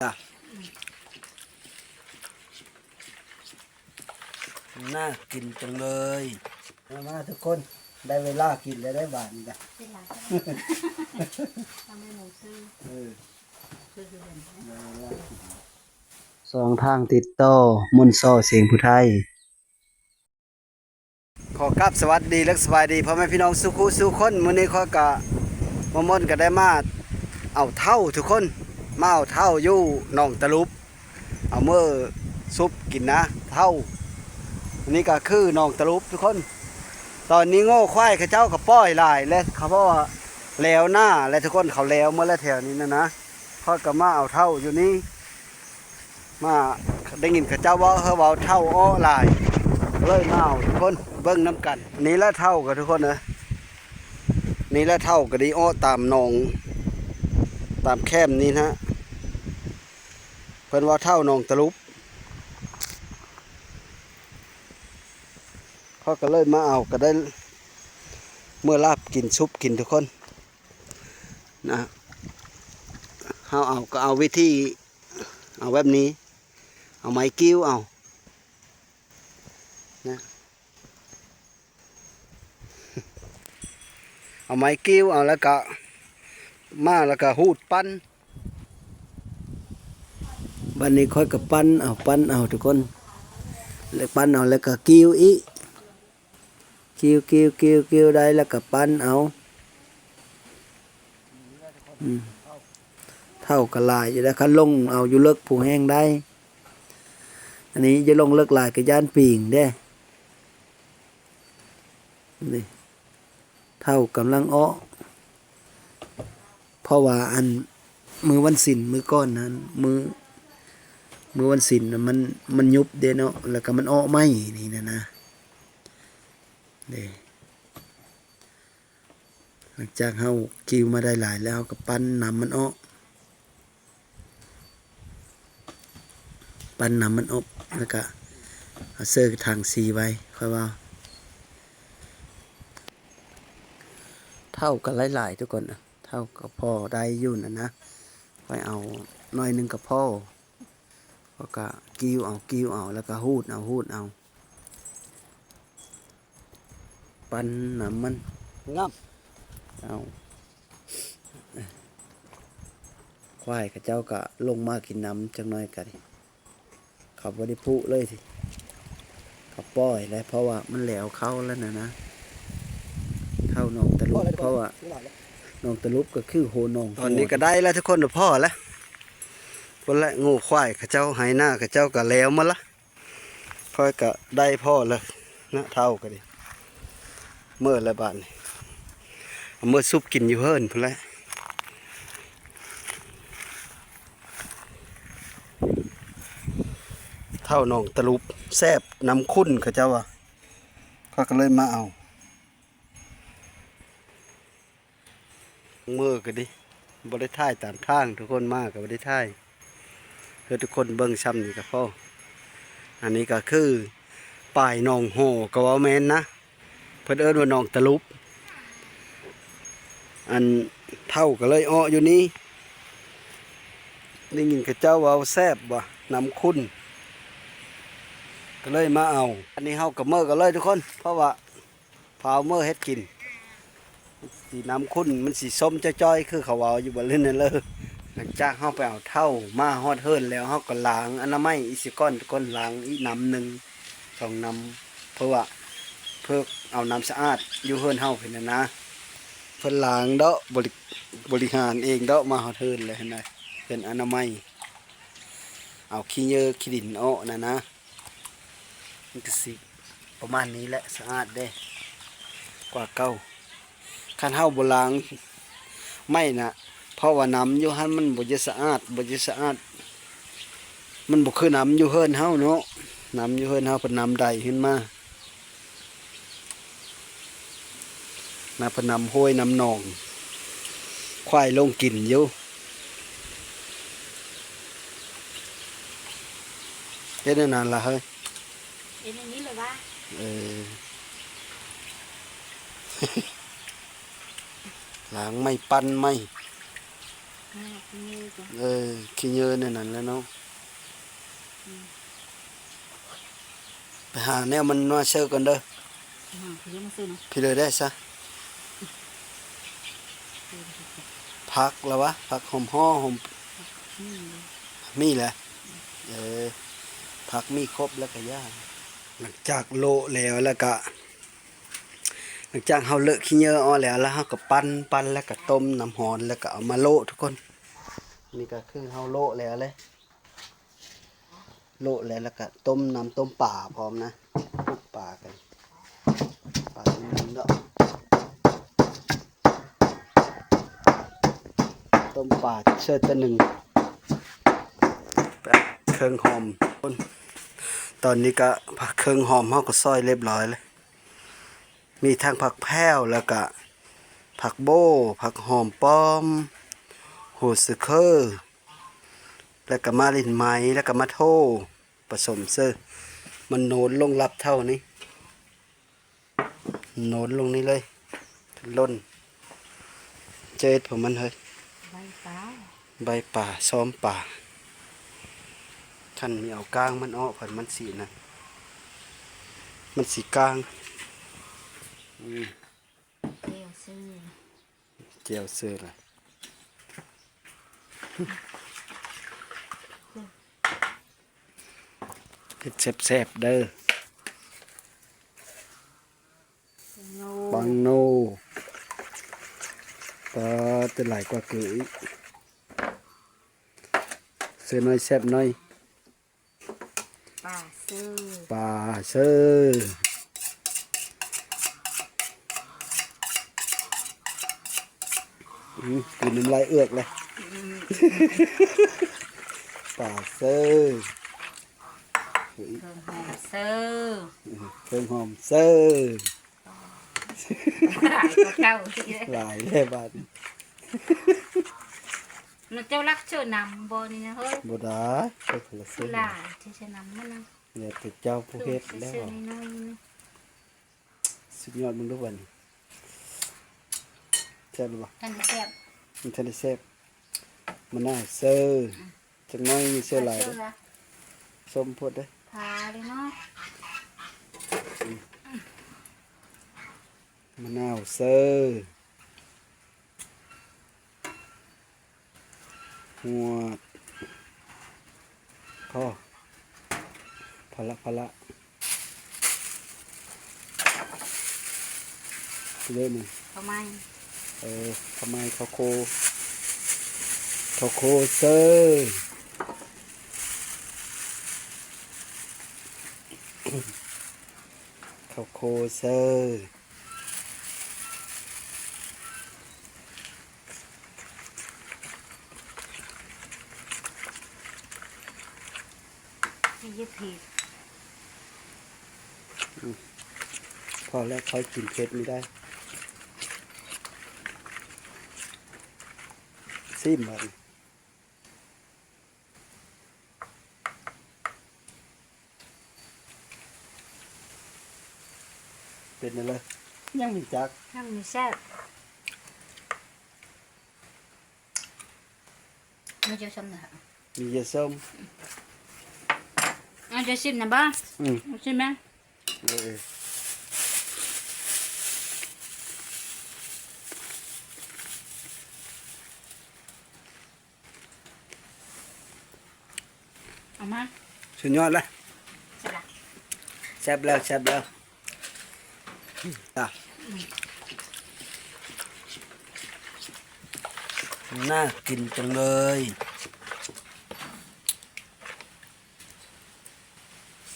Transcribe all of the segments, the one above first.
ນະ ໜ້າກິນຈັງເລີຍ. ມາໆ ທຸກຄົນ ໄດ້ເວລາກິນແລ້ວເດ້ ບາດນີ້ກະ ເປັນລາວ ເອີ ໄດ້ເວລາກິນແລ້ວ. ສອງທາງຕິດຕໍ່ ມົນຊໍ ສຽງຜູ້ໄທ. ຂໍກາບສະຫວັດດີ ແລະ ສະບາຍດີພໍ່ແມ່ພີ່ນ້ອງສູ່ຄູ່ສູ່ຄົນ. ມື້ນີ້ຂ້ອຍກະ ມາມ່ອນກະໄດ້ມາເອົາເທົ້າທຸກຄົນ ມາເອົາເທົ້າຢູ່ໜອງຕະຫຼຸບ ເອົາເມືອຊຸບກິນນະ ເທົ້າ. ອັນນີ້ກະຄືໜອງຕະຫຼຸບທຸກຄົນ. ຕອນນີ້ງົວຄວາຍເຂົາເຈົ້າກະປ່ອຍຫຼາຍແລ້ວ ເຂົາເວົ້າວ່າແລ້ວນາແລ້ວທຸກຄົນ ເຂົາແລ້ວໝົດແລ້ວແຖວນີ້ນະນະ. ຂ້ອຍກະມາເອົາເທົ້າຢູ່ນີ້ ມາໄດ້ຍິນເຂົາເຈົ້າເວົ້າ ເຂົາເວົ້າເທົ້າເອາະຫຼາຍ ເລີຍມາເອົາທຸກຄົນເບິ່ງນຳກັນ. ນີ້ແຫຼະເທົ້າກະທຸກຄົນເອີຍ ນີ້ແຫຼະເທົ້າກະໄດ້ເອາະຕາມໜອງ ຕາມແຄມນີ້ນະ ເພິ່ນວ່າເທົ້າໜອງຕະຫຼຸບ. ເຂົາກະເລີຍມາເອົາ ກະໄດ້ເມືອລາບກິນຊຸບກິນທຸກຄົນນະ. ເຮົາເອົາກະເອົາວິທີ ເອົາແບບນີ້ ເອົາໄມ້ກິ້ວເອົານະ ເອົາໄມ້ກິ້ວເອົາ ແລ້ວກະມາ ແລ້ວກະຫູດປັ້ນ. ບາດນີ້ຂ້ອຍກະປັ້ນເອົາ ປັ້ນເອົາທຸກຄົນ ແລ້ວປັ້ນເອົາ ແລ້ວກະກິ້ວອີກ ກິ້ວໆໆໆ ໄດ້ແລ້ວກະປັ້ນເອົາ. ອືມ ເທົ້າກະຫຼາຍຢູ່ແລ້ວ ຄັນລົງເອົາຢູ່ເລິກຜູ້ແຮງໄດ້. ອັນນີ້ຢ່າລົງເລິກຫຼາຍກະຢ້ານປີງເດ້. ນີ້ ເທົ້າກຳລັງເອາະ ເພາະວ່າອັນ ມື້ວັນສິນມື້ກ່ອນຫັ້ນ ມື້ ມື້ວັນສິນນະ ມັນ ມັນຍຸບເດ້ເນາະ ແລ້ວກະມັນເອາະໃໝ່ນີ້ນະນະ ເດ້. ຫຼັງຈາກເຮົາກິ້ວມາໄດ້ຫຼາຍແລ້ວ ເຮົາກະປັ້ນນ້ຳມັນອອກ ປັ້ນນ້ຳມັນອອກ ແລ້ວກະເອົາເສີກະຖັງສີໄວ້ ຄ່ອຍວ່າ. ເທົ້າກະຫຼາຍໆ ທຸກຄົນ ເທົ້າກະພໍໄດ້ຢູ່ນະນະ ຂ້ອຍເອົາໜ້ອຍໜຶ່ງກະພໍ. ເຂົາກະກິ້ວເອົາ ກິ້ວເອົາ ແລ້ວກະຫູດເອົາ ຫູດເອົາ ປັ້ນນ້ຳມັນ ງາມເອົາ. ຄວາຍເຂົາເຈົ້າກະລົງມາກິນນ້ຳຈັກໜ້ອຍກະ ເຂົາບໍ່ໄດ້ຜຸເລີຍ ເຂົາປ່ອຍແລ້ວ ເພາະວ່າມັນແລ້ວເຂົ້າແລ້ວນະນະ ເທົ່າໜອງຕະຫຼຸບ ເພາະວ່າໜອງຕະຫຼຸບກະຄືໂຮໜອງ. ຕອນນີ້ກະໄດ້ແລ້ວທຸກຄົນ ພໍແລ້ວ ພຸ້ນແຫຼະ ງົວຄວາຍເຂົາເຈົ້າ ໄຮ່ນາເຂົາເຈົ້າກະແລ້ວໝົດລະ ຂ້ອຍກະໄດ້ພໍແລ້ວນະ ເທົ້າກະດີ ເມືອແລ້ວບາດນີ້ ເອົາເມືອຊຸບກິນຢູ່ເຮືອນພຸ້ນແຫຼະ. ເທົ່າໜອງຕະຫຼຸບ ແຊບ ນ້ຳຂຸ້ນເຂົາເຈົ້າວ່າ ຂ້ອຍກະເລີຍມາເອົາ. ເມືອກະດີ ບໍ່ໄດ້ຖ່າຍຕາມທາງ ທຸກຄົນ ມາກະບໍ່ໄດ້ຖ່າຍ ເພື່ອທຸກຄົນເບິ່ງຊ່ຳນີ້ກະພໍ. ອັນນີ້ກະຄືປາຍໜອງຫໍ ກະເວົ້າແມ່ນນະ ເພິ່ນເອີ້ນວ່າໜອງຕະຫຼຸບ. ອັນເຖົ້າກະເລີຍເອາະຢູ່ນີ້ ໄດ້ຍິນເຂົາເຈົ້າເວົ້າແຊບວ່າ ນ້ຳຂຸ້ນ ກະເລີຍມາເອົາ. ອັນນີ້ເຮົາກະເມີກັນເລີຍທຸກຄົນ ເພາະວ່າ ພາວເມີເຮັດກິນ ສີນ້ຳຂຸ້ນ ມັນສີສົ້ມຈ້ອຍໆ ຄືເຂົາເວົ້າຢູ່ບໍ່ ຫຼືແນວເລີ. ຫຼັງຈາກເຮົາໄປເອົາເຖົ້າມາຮອດເຮືອນແລ້ວ ເຮົາກະລ້າງອະນາໄມອີກສາກ່ອນ ກ່ອນ ລ້າງອີກນ້ຳໜຶ່ງສອງນ້ຳ ເພື່ອວ່າ ເພື່ອເອົານ້ຳສະອາດຢູ່ເຮືອນເຮົາພຸ້ນນະນະ. ເພິ່ນລ້າງເດາະ ບໍລິ ບໍລິຫານເອງເດາະ ມາຮອດເຮືອນແລ້ວຫັ້ນນະ ເປັນອະນາໄມ ເອົາຂີ້ເຫຍື້ອຂີ້ດິນອອກນະນະ. ມັນກະຊິປະມານນີ້ແຫຼະ ສະອາດເດ້ ກວ່າເກົ່າ. ຄັນເຮົາບໍ່ລ້າງໄມ້ນະ ເພາະວ່ານ້ຳຢູ່ຫັ້ນມັນບໍ່ຈະສະອາດ ບໍ່ຈະສະອາດ ມັນບໍ່ຄືນ້ຳຢູ່ເຮືອນເຮົາເນາະ. ນ້ຳຢູ່ເຮືອນເຮົາເປັນນ້ຳໃດຂຶ້ນມາ ນະ ເປັນນ້ຳຫ້ວຍນ້ຳໜອງ ຄວາຍລົງກິນຢູ່. ເຮັດແນວນັ້ນລະເຮີ້ຍ ເຮັດແນວນີ້ເລີຍວ່າ ເອີ ລ້າງໄມ້ ປັ້ນໄມ້ ເອີ ຂີ້ເຫຍື້ໃນນັ້ນແຫຼະເນາະ. ອືມ ໄປຫາແນວມັນມາເຊີກ່ອນເດີ. ຫາ ພີ່ເລີຍມາເຊີເນາະ ພີ່ເລີຍໄດ້ຊະ. ຜັກລະວະ ຜັກຫອມຫໍ່ ຫອມ ມີແຫຼະ. ເອີ ຜັກມີຄົບແລ້ວກະຢ່າ. ຫຼັງຈາກໂລະແລ້ວ ແລ້ວກະ ຫຼັງຈາກເຮົາເລາະຂີ້ເຫຍື້ອອອກແລ້ວ ແລ້ວເຮົາກະປັ່ນ ປັ່ນແລ້ວກະຕົ້ມນ້ຳຮ້ອນ ແລ້ວກະເອົາມາໂລະທຸກຄົນ. ນີ້ກະຄືເຮົາໂລະແລ້ວເລີຍ ໂລະແລ້ວ ແລ້ວກະຕົ້ມນ້ຳຕົ້ມປາພ້ອມນະ. ປຸກປາກັນ ປາໜຶ່ງເນາະ ຕົ້ມປາເຊີດຕະໜຶ່ງ ເຄື່ອງຫອມ. ຕອນນີ້ກະເຄື່ອງຫອມເຮົາກະຊອຍລຽບຮ້ອຍແລ້ວ. ມີທັງຜັກແພ້ວ ແລ້ວກະຜັກໂບ້ ຜັກຫອມປ້ອມ ໂຮສະເຄີ ແລ້ວກະມາລິນໄມ້ ແລ້ວກະມາໂທ ປະສົມເຊີ ມັນໂນນລົງລັບເທົ່ານີ້ ໂນນລົງນີ້ເລີຍ ລົ້ນ ເຈັດຂອງມັນເຮີ້ຍ ໃບປາ ໃບປາ ຊອມປາ. ຄັນມີເອົາກ້າງມັນອອກ ພັດມັນຊິນັ້ນ ມັນຊິກ້າງ. ອືມ ແຈ່ວເຊີ ແຈ່ວເຊີລະ ເຮັດແຊບໆເດີ. ໂນ ບັງໂນ ປາ ແຕ່ຫຼາຍກວ່າເກີອີກ. ເຊີໜ້ອຍແຊບໜ້ອຍ ປາເຊີ ປາເຊີ. ອືມ ກິນນ້ຳລາຍເອືອກເລີຍ. ອືມ ປາເຊີ ເຄື່ອງຫອມເຊີ ເຄື່ອງຫອມເຊີ. ຫຼາຍກວ່າເກົ່າອີກເດ້ ຫຼາຍແລ້ວບາດນີ້. ແລ້ວເຈົ້າລັກເຊີນຳບໍ່ນີ້ນະເຮີ້ຍ? ບໍ່ໄດ້ ເຊີຄົນລະເຊີ ຫຼາຍເຊີນຳມັນນະ ແລ້ວແຕ່ເຈົ້າຜູ້ເຮັດແລ້ວ. ເຊີນ້ອຍໆ ສຸດຍອດ ເບິ່ງດູບາດນີ້ ແຊບຫຼືບໍ່? ທັນໄດ້ແຊບ ມັນທັນໄດ້ແຊບ. ມະນາວເຊີ ອືມ ຈັກໜ້ອຍ ມີເຊີຫຼາຍເດີ ເຊີລະ ສົ້ມໂພດເດີ ພາເລີຍເນາະ. ອືມ ມະນາວເຊີ ຫວດ ພໍ ພໍລະ ພໍລະ. ເລີຍນີ້ ເຂົ້າໄໝ້ ເອີ ເຂົ້າໄໝ້ ເຂົ້າໂຄ ເຂົ້າໂຄເຊີ ເຂົ້າໂຄເຊີ. ອືມ ພໍແລ້ວ ຂ້ອຍກິນເຜັດບໍ່ໄດ້. ຊີມບາດນີ້ ເປັນແນວໃດ? ຍັງບໍ່ຈັກ ຍັງບໍ່ແຊບ. ມີເຈີສົ້ມນະ ມີເຈີສົ້ມ. ເອົາເຈີຊິມນະບໍ່? ອືມ ຊິມແມະ. ເອີ ເອີ. ເອົາມາ ສຸດຍອດລະ ແຊບລະ ແຊບແລ້ວ ແຊບແລ້ວ. ອ່ະ ອືມ ໜ້າກິນຈັງເລີຍ.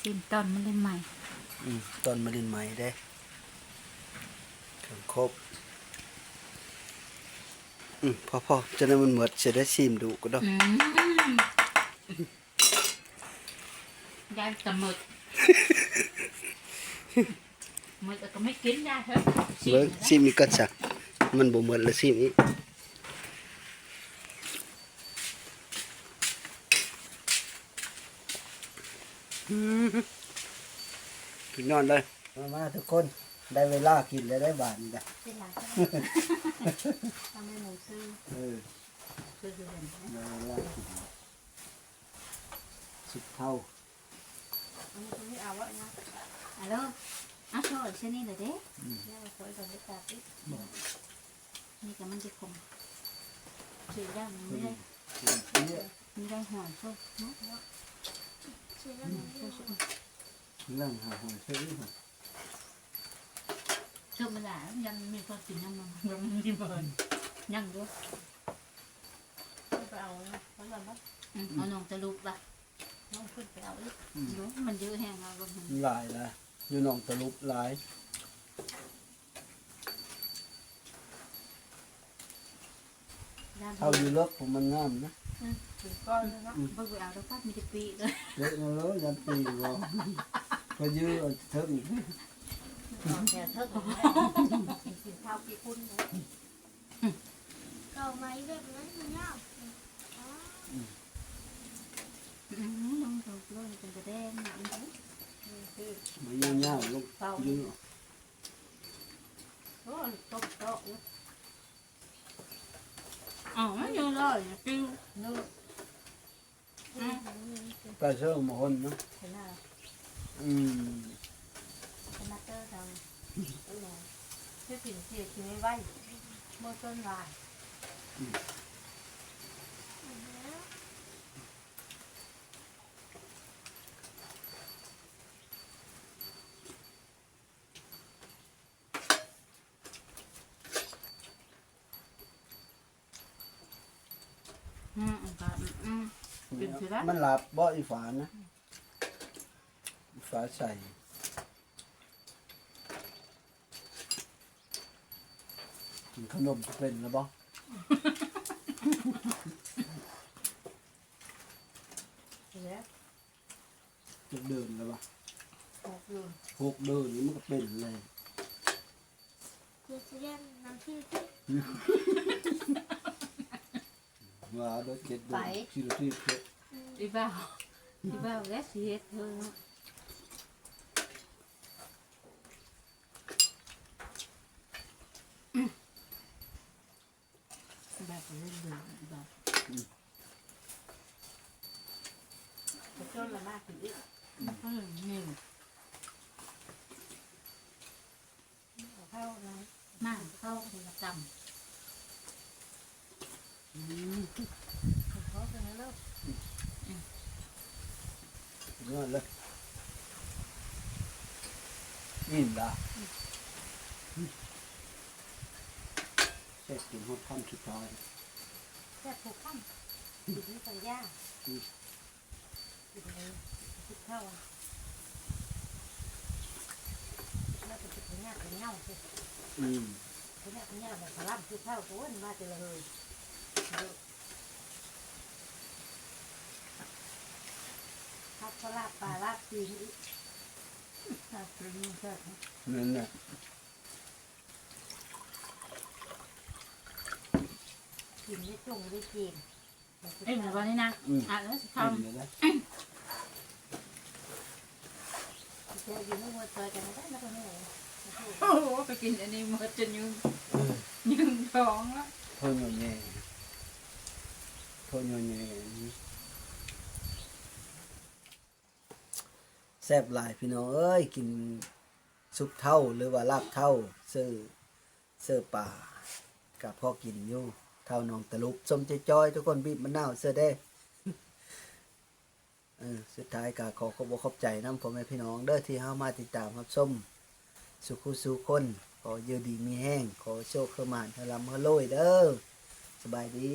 ຊິມຕອນມະລິນໄມ້ ອືມ ຕອນມະລິນໄມ້ເດ້ ເຄື່ອງຄົບ. ອືມ ພໍໆ ຈັ່ງໃດມັນໝົດ ຊິໄດ້ຊິມດຸກະດອກ. ອືມ ຍາຍກະໝົດ ໝົດລະກະໄມ່ກິນ ຍາຍເອີຍ. ຊິມ ເບິ່ງ ຊິມອີກກ່ອນຊະ ມັນບໍ່ໝົດລະຊິມອີກ. ອືມ ສຸດຍອດເລີຍ. ມາໆ ທຸກຄົນ ໄດ້ເວລາກິນແລ້ວເດ້ບາດນີ້ນະ. ເວລາ ເອົາເມນູຊື້ ເອີ. ຄືກັນ ແລ້ວລາວກິນຊຸບເທົາ. ອັນນີ້ເພິ່ນຊິເອົາໄວ້ນະ ອາໂລ ອາ ຊອຍໃສ່ນີ້ລະເດ້. ອືມ ແລ້ວຂ້ອຍກໍບໍ່ຕັດອີກ ບໍ່ ນີ້ກໍມັນຊິຂົມ ຊິຢ່າງນີ້ເດ້ ເພາະວ່າມັນມີໄດ້ຫອຍໂຊເນາະ ຊິຢ່າງນີ້ ເລື່ອງຫາຫອຍໂຊອີກ. ເກີດມາຫຼາຍ ຍັງມີຄົນກິນ ຍັງມັນ ຍັງມີເບີນ ຍັງຢູ່ ໄປເອົານະ ເອົານອງຕະລຸບລະ ນ້ອງຂຶ້ນໄປເອົາອີກ ອືມ ຢູ່ ມັນເຍອະແຮງ ເອົາລົງ ຫຼາຍລະ ຢູ່ໜອງຕະລຸບຫຼາຍ. ເອົາຢູ່ເລິກ ຂອງມັນງາມນະ ອືມ ເປັນກ້ອນເລີຍເນາະ ອືມ ເບິ່ງໄປເອົາແລ້ວ ປັດມີແຕ່ປີກເລີຍ ເລະມາເລີຍ ຢ້ານປີກບໍ່ ກໍຢື້ເອົາເທິງ ເອົາແຖວເທິງ ກິນເຂົ້າກິນຄຸນເລີຍ ເອົາໄມ້ແບບນັ້ນມັນຍາກ ອືມ ອືມ ລົງໂຕໂລຍ ເປັນຕາແດງນະ ອືມ ມັນຍາວໆ ລົງ ເອົາ ຢື້ ໂອ້ ຕົກເຕາະຢູ່ ເອົາ ມັນຢູ່ເລີຍ ປິວ ເນາະ ອືມ ໄປເຊີງມາຄົນນະ ເຫັນລະ ອືມ ເປັນມາເຕີທາງ ເອີ ຄືກິນ ຊິກິນໄວໆ ມື້ຕົ້ນວາຍ ອືມ. ອືມ ອືມ ອືມ ອືມ ເປັນຊິລະ ມັນລາບບໍ່ອີ່ຝານະ ອີ່ຝາໃສ່ ກິນຂະໜົມເປັນລະບໍ່? ເປັນແລ້ວ ຈັກເດືອນແລ້ວວະ? ຫົກເດືອນ ຫົກເດືອນນີ້ມັນກໍເປັນແລ້ວ ຄືຊິແລ່ນນຳຊື່ຕິ ວ່າເດີ ເຈັດເດືອນ ໄປ ຂີ່ລົດຖີບເດີ ອີບ່າວ ອີບ່າວແລ້ວຊິເຮັດເດີເນາະ. ແບບເລື່ອງເດີມອີກບາດ ອືມ ໄປຊົນລະມາກິນອີກ ອືມ ເອີ ນີ້ ເຂົ້ານະ ມາເຂົ້າຄົນລະກຳ ອືມ ເຂົ້າເປັນແລ້ວ ອືມ ຍອດເລີຍ ອີ່ມລະ ອືມ ແຊບຈົນຮອດຄຳສຸດທ້າຍ ແຊບທຸກຄຳ ກິນໃຫ້ສັນຍາ ອືມ ກິນໃຫ້ ກິນເຂົ້າ ແລ້ວກໍຊິໄປຍາກໄປເຫງົ້າຊິ ອືມ ໄປຍາກໄປເຫງົ້າແລ້ວກໍລຳຄືເຂົ້າ ໂອ້ຍ ມາແຕ່ລະເຮີຍ ຜັດສະຫຼາບປາລາບຕີນອີກ ລາບຕີນແມ່ນແທ້ ນັ້ນແຫຼະ ກິນໄດ້ຕົງໄດ້ກິນ ເອີ ວັນນີ້ນະ ອືມ ອ່ະ ເອີ ຊິເຂົ້າ ເອີ ເຈົ້າຢູ່ໃນຫົວໃຈກັນໄດ້ນະ ໂອ້ໂຫ ໄປກິນອັນນີ້ໝົດຈົນຍືງ ເອີ ຍືງທ້ອງລະ ໂທດໂຍແຍ ໂທດໂຍແຍ ແຊບຫຼາຍພີ່ນ້ອງເອີຍ ກິນຊຸບເທົາ ຫຼືວ່າລາບເທົາ ເສີ ເສີປາ ກະພໍກິນຢູ່ ເທົາໜອງຕະລຸບ ສົ້ມຈ້ອຍໆ ທຸກຄົນ ບີບມະນາວເສີແດ່. ເອີ ສຸດທ້າຍກະຂໍຂອບອົກຂອບໃຈນຳພໍ່ແມ່ພີ່ນ້ອງເດີ ທີ່ເຮົາມາຕິດຕາມຮັບຊົມ ສູ່ຄູ່ສູ່ຄົນ ຂໍຢູ່ດີມີແຮງ ຂໍໂຊກໃຫ້ໝານ ໃຫ້ລ່ຳໃຫ້ລວຍເດີ ສະບາຍດີ.